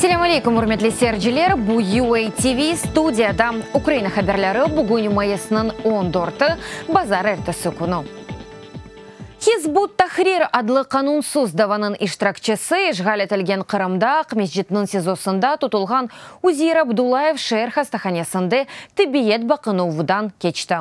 Selâm aleyküm, ürmetli seyirciler! Bu UA TV, studiyada Ukraina haberleri, bugün mayısnıñ on dörtü, bazar ertesi künü. Hizb ut-Tahrir adlı qanunsız davanıñ iştirakçisi, işğal etilgen Qırımda Aqmescitniñ SİZOsında tutulğan Uzeir Abdullayev şeer hastahanesinde tibbiyet baqınuvdan keçti.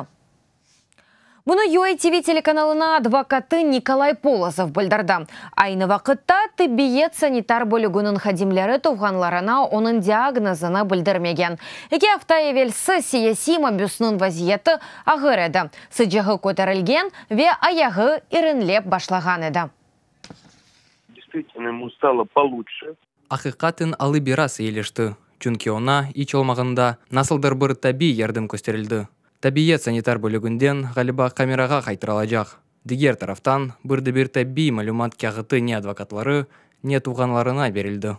Bunı UA TV telekanalına advokatı Nikolay Polozov bildirdi. Aynı vaqıtta, tibbiyet-sanitar bölüginiñ hadimleri tuvğanlarına onıñ diagnozını bildirmegen. Eki afta evelsi siyasiy mabüsniñ vaziyeti ağır edi, sıcağı köterilgen ve ayağı irinlep başlağan edi. Действительно, ему стало получше. Aqiqaten alı biraz eyileşti, çünki oña, iç olmağanda, nasıldır bir tabiiy yardım kösterildi. Tabiyet-sanitar bölüginden, ğaliba, kamerağa qaytarılacaq. Diger taraftan, bir de bir tabiiy malümat kâğıtı ne advokatları, ne tuvğanlarına berildi.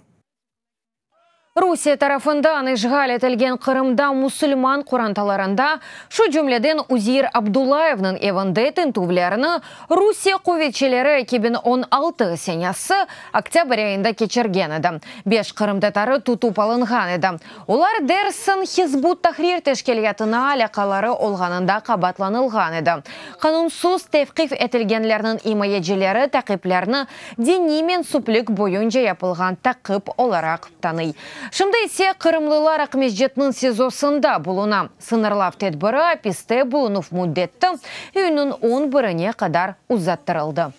Rusiye tarafından işğal etilgen Qırımda musulman qorantalarında, şu cümleden Uzeir Abdullayevniñ evinde tintüvlerni Rusiye quvetçileri 2016 senesi oktâbr ayında keçirgen edi. Beş qırımtatarı tutıp alınğan edi. Olar dersiñ Hizb ut-Tahrir teşkilâtına alâqaları olğanında qabaatlanılğan edi. Qanunsız tevqif etilgenlerniñ imayecileri taqiplerni diniy mensüplik boyunca yapılğan taqip olaraq tanıy. Şimdi ise qırımlılar Aqmescitniñ SİZOsında buluna. Sıñırlav tedbiri apiste bulunuv müddeti iyünniñ on birine qadar uzattırıldı.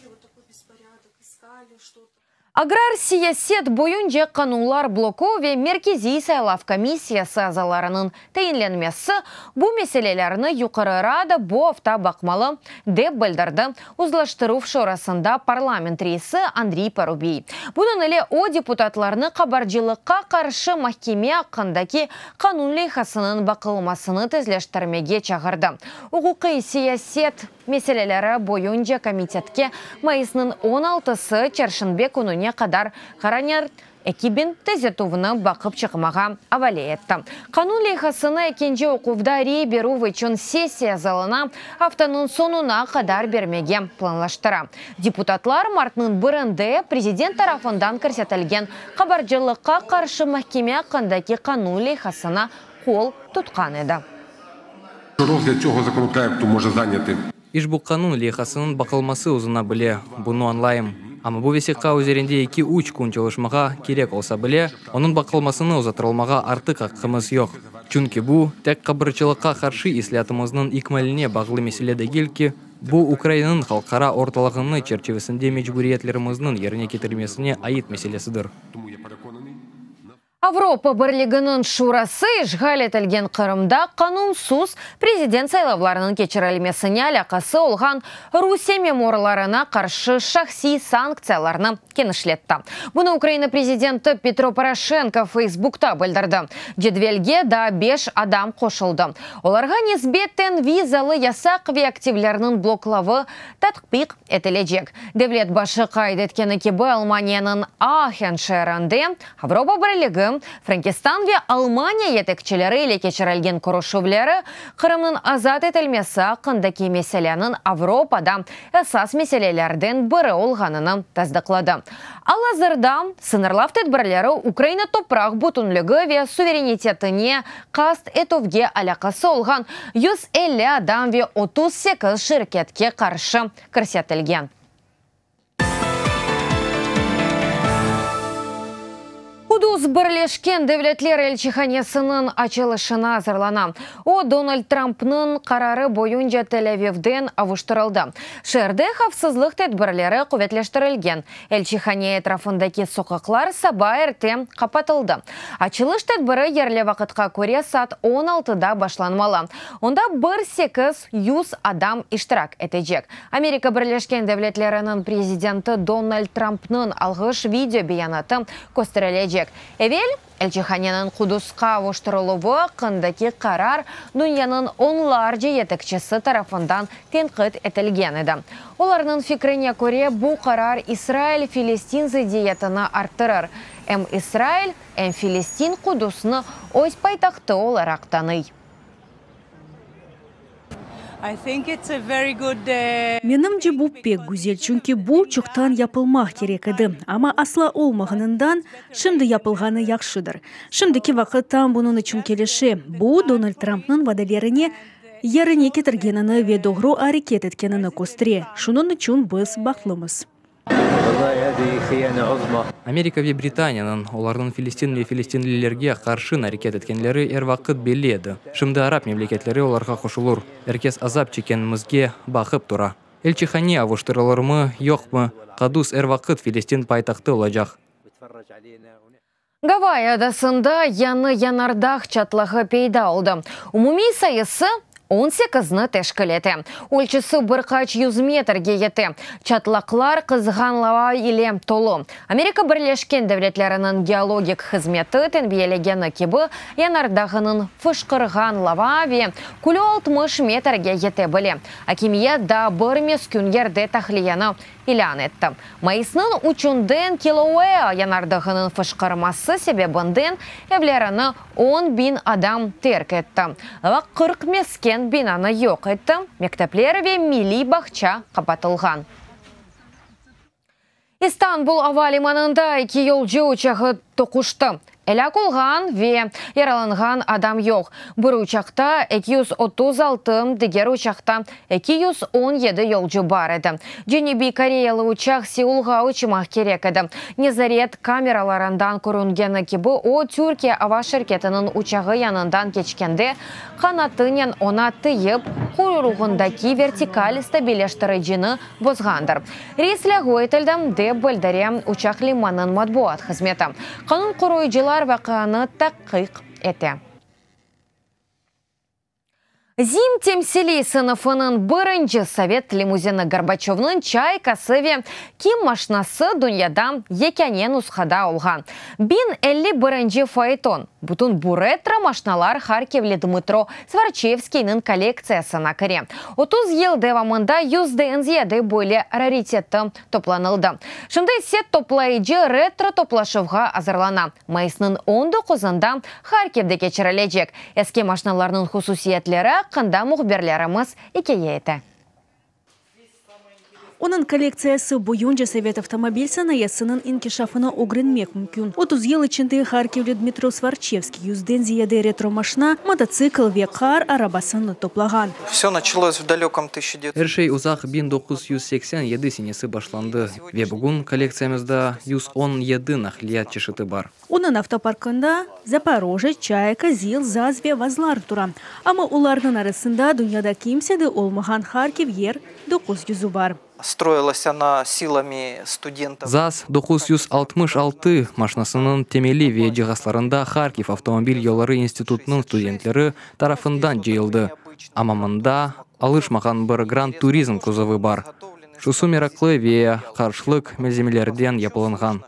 Agrar siyaset boyunca qanunlar bloku ve Merkeziy saylav komissiyası azalarınıñ tayinlenmesi bu meselelerni Yuqarı Rada bu afta baqmalı, dep bildirdi Uzlaştıruv şurasında parlament reisi Andriy Parubiy. Bunıñ ile o, deputatlarnı qabarcılıqqa qarşı mahkeme aqqındaki qanun leyhasınıñ baqılmasını tezleştirmege çağırdı. Uquqiy siyaset meseleleri boyunca komitetke mayısnıñ on altısı çarşenbe kününe qadar qaraner 2000 tüzetüvni baqıp çıqmağa avale etti. Qanun leyhasını ekinci oquvda rey berüv içün sessiya zalına aftanıñ soñuna qadar bermege planlaştıra. Deputatlar martnıñ birinde prezident tarafından kirsetilgen qabarcılıqqa qarşı mahkeme aqqındaki qanun leyhasına qol tutqan edi. Rozglâd tsogo zakonoproyektu može zanyatı. İşbu qanun leyhasınıñ baqılması uzuna bile, bunı añlayım. Amma bu vesiqa üzerinde eki-üç kün çalışmağa kerek olsa bile, onıñ baqılmasını uzattırılmağa artıq aqqımız yoq. Çünki bu, tek qabarcılıqqa qarşı islâatımıznıñ ikmaline bağlı mesele degil ki, bu, Ukrainanıñ halqara ortalığını çerçivesinde mecburiyetlerimizniñ yerine ketirilmesine ait meselesidir. Avropa Birliginiñ Şurası işğal etilgen Qırımda qanunsız prezident saylavlarınıñ keçirilmesine alâqası olğan Rusiye memurlarına qarşı şahsiy sanktsiyalarnı kenişletti. Bunı Ukraina prezidenti Petro Poroşenko Feysbukta bildirdi. Cedvelge daa beş adam qoşuldı. Olarğa nisbeten vizalı yasaq ve aktivlerniñ bloklavı tatbiq etilecek. Devlet başı qayd etkeni kibi, Almaniyanıñ Aachen şeerinde Avropa Birligi, Frenkistan ve Almaniya yetekçileri ile keçirilgen körüşüvleri Qırımnıñ azat etilmesi aqqındaki meseleniñ Avropada esas meselelerden biri olğanını tasdıqladı. Al-azırda sıñırlav tedbirleri Ukraina topraq bütünligi ve suverenitetine qast etüvge alâqası olğan 150 adam ve 38 şirketke qarşı kirsetilgen. Qudus Birleşken Devletler elçihanesiniñ açılışına azırlana. O, Donald Trampnıñ qararı boyunca Tel-Avivden avuştırıldı. Şeerde havfsızlıq tedbirleri quvetleştirilgen. Elçihane etrafındaki soqaqlar saba erte qapatıldı. Açılış tedbiri yerli vaqıtqa köre saat on altıda başlanmalı. Onda bir 800 adam iştirak etecek. Amerika Birleşken Devletleriniñ prezidenti Donald Trampnıñ alğış video beyanatı kösterilecek. Evel, elçihaneniñ Qudusqa avuştırıluvı aqqındaki qarar dünyanıñ onlarca yetekçisi tarafından tenqit etilgen edi. Olarnıñ fikrine köre, bu qarar İsrail-Filistin zıddiyetini arttırır. Em İsrail, em Filistin Qudusnı öz paytahtı olaraq tanıy. Menimce, bu pek güzel, çünki bu çoqtan yapılmaq kerek edi, amma asla olmağanından şimdi yapılğanı yahşıdır. Şimdiki vaqıt tam bunıñ içün kelişe. Bu, Donald Trampnıñ vadelerine yerine ketirgenini ve doğru areket etkenini köstere, şunıñ içün biz bahtlımız. Amerika ve Britaniyanıñ, olarnıñ Filistin ve filistinlilerge qarşı areket etkenleri er vaqıt belli edi. Şimdi arap memleketleri olarğa qoşulur. Er kes azap çekkenimizge baqıp tura. Elçihane avuştırılırmı, yoqmı, Qadus er vaqıt Filistin paytahtı olacaq. Gavay adasında yañı yanardağ çatlağı peyda oldı. Umumiy sayısı on sekizni teşkil ete. Ölçüsi bir qaç yüz metrge yete. Çatlaqlar qızğan lava ile tolu. Amerika Birleşken Devletleriniñ geologik hızmeti tenbiyelegeni kibi, yanardağınıñ fışqırğan lava ve külü 60 metrge yete bile. Akimiyet daa bir meskün yerde tahliyeni ilân etti. Mayısnıñ üçünden Kilauea yanardağınıñ fışqırması sebebinden evlerini 10.000 adam terk etti. Lava 40 mesken binanı yoq etti, mektepler ve milliy bağça qapatılğan. İstanbul ava limanında eki yolcu uçağı toquştı. Elâk olğan ve yaralanğan adam yoq. Bir uçaqta 236, diger uçaqta 217 yolcu bar edi. Cenübiy Koreyalı uçaq Seulğa uçmaq kerek edi. Nezaret kameralarından körüngeni kibi, o, Türkiye ava şirketiniñ uçağı yanından keçkende, qanatınen oña tiyip, quyruğındaki vertikal stabilleştiricini bozğandır. Reys lâğu etildi, dep bildire uçaq limannıñ matbuat hızmeti. Qanun qoruyıcılar vaqianı taqiq ete. ZİM temsiliy sınıfınıñ birinci sovet limuzini Gorbaçövnıñ Çaykası ve Kim maşnası dünyada yekâne nushada olğan 1051 faeton. Bütün bu retro maşnalar harkivli Dmıtro Svarçevskiyniñ kollektsiyasına kire. 30 yıl devamında yüzden ziyade böyle rariteti toplanıldı. Şimdi ise toplayıcı retro toplaşuvğa azırlana. Mayısnıñ on doquzında Harkivde keçirilecek. Eski maşnalarnıñ hususiyetleri aqqında mühbirlerimiz ikâye ete. Onıñ kollektsiyası boyunca sovet avtomobil sanayısınıñ inkişafını ögrenmek mümkün. 30 yıl içinde harkivli Dmitro Svarçevskiy yüzden ziyade retro maşna, mototsikl ve qar arabasını toplağan. Vse naçalos v dalökom tısyaça Er şey uzaq 1987 senesi başlandı ve bugün kollektsiyamızda 117 naqliyat çeşiti bar. Onıñ avtoparkında Zaporojets, Çayka, Zil, Zaz ve Vazlar tura. Amma olarnıñ arasında dünyada kimsede olmağan Harkiv Yer doquz yüzü bar. Stroilas ona silami studentov. Zaz 966 maşnasınıñ temeli ve cihazlarında Harkiv avtomobil yolları institutınıñ studentleri tarafından cıyıldı. Amma mında alışmağan bir Grand Turizm kuzovı bar. Şusı meraqlı ve qarşılıq malzemelerden yapılınğan.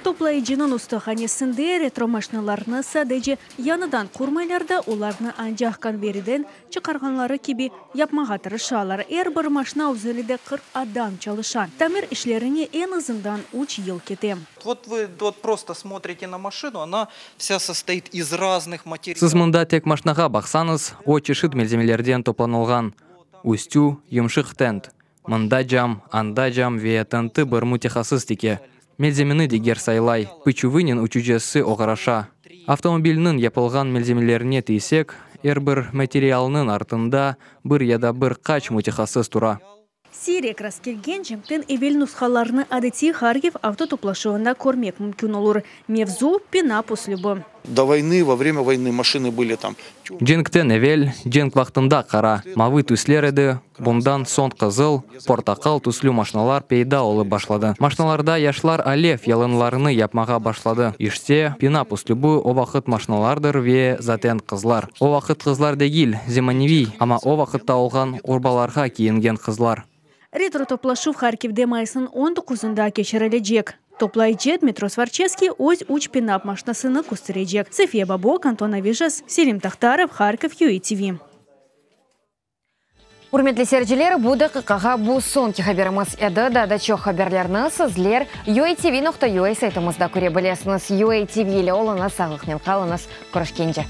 Toplayıcınıñ ustahanesinde retro maşnalarnı sadece yañıdan qurmaylar da, olarnı ancaq konveyerden çıqarğanları kibi yapmağa tırışalar. Er bir maşna üzerinde 40 adam çalışa. Tamir işlerine eñ azından üç yıl kete. Вот вы вот просто смотрите на машину, она вся состоит из разных материалов. Siz mında tek maşnağa baqsañız, o çeşit malzemelerden toplanılğan. Üstü yımşıq tent. Mında cam, anda cam ve tenti bir mütehassıs tike. Malzemeni diger saylay, pıçuvınen uçucısı oğraşa. Avtomobilniñ yapılğan malzemelerine tiysek, er bir materialnıñ artında bir ya da bir qaç mütehassıs tura. Siyrek rastkelgen cenkten evel nushalarnı adetiy Harkiv avto toplaşuvında körmek mümkün olur. Mevzu, pinap üslübi. До войны, во время войны машины были там. Cenkten evel, cenk vaqtında qara, mavı tüsler edi, bundan soñ qızıl, portaqal tüslü maşnalar peyda olıp başladı. Maşnalarda yaşlar alev yalınlarını yapmağa başladı. İşte, pinap üslübi o vaqıt maşnalardır ve zaten qızlar. O vaqıt qızlar degil, zemaneviy, amma o vaqıtta olğan urbalarğa kiyingen qızlar. Retro toplaşuv Harkivde mayısnıñ on doquzında keçirilecek. Toplayıcı Dmitro Svarçevskiy öz üç pinap maşnasını kösterecek. Sofiya Babok, Anton Avijas, Selim Tahtarov, Harkov, UATV. Ürmetli seyirciler, bu daqiqağa bu soñki haberimiz edi. Daa da çoq haberlerni sizler uatv.ua saytımızda köre bilesiñiz. UATV ile oluñız, sağlıqnen qalıñız. Körüşkence.